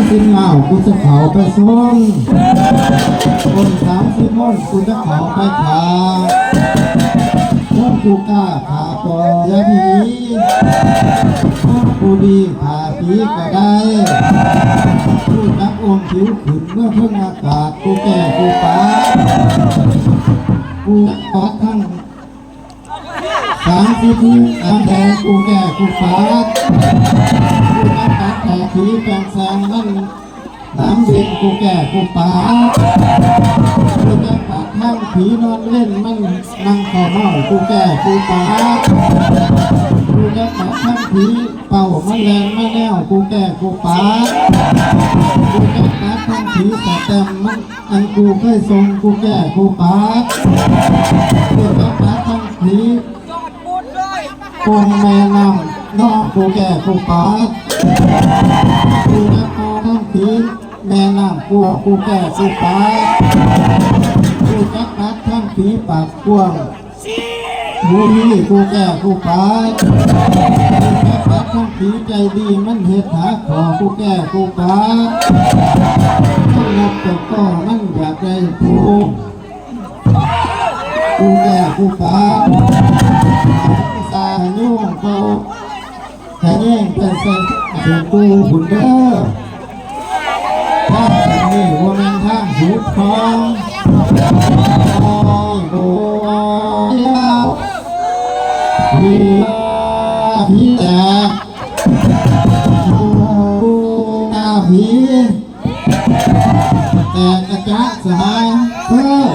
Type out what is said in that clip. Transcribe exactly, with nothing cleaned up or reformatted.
กินเหล้ากูจะเขาไปส่งคนสามสิบคนกูจะเขาไปขาพวกกูกล้าขาปอและผีพวกกูดีขาผีก็ได้กูจับองค์ผิวขึ้นเมื่อเพิ่งอากาศกูแก่กูปากูจับปอดทั้ง สามสิบอันแทงกูแก่กูปาดกูจะตัดแผลผีแปลงแซงมันหลังเย็นกูแก่กูปาดกูจะตัดทั้งผีนอนเล่นมันนั่งขอเมากูแก่กูปาดกูจะตัดทั้งผีเป่ามันแรงมาแล้วกูแก่กูปาดกูจะตัดทั้งผีแต่แต้มมันอันกูเคยส่งกูแก่กูปาดกูจะตัดทั้งผี ยอดบุญเลย กงแม่น้ำนอกกูแก่กูปาดกูนักมองทั้งผีแม่น้ำกูกูแก่กูปาดกูจักนักทั้งผีปากกว้างหูดีกูแก่กูปาดกูจักนักทั้งผีใจดีมันเห็ดหาขอกูแก่กูปาดมันนับแต่ก็มันอยากได้กู กูแก่กูปาสายุ่งเขาแค่แย่งเป็นเส้นเสียงกูหุ่นเด้อทางสันนี่ว่าแม่นทางสุดของโอ้ยโอ้ยมีผีแตกกูหน้าผี แตกกระจาสายเออ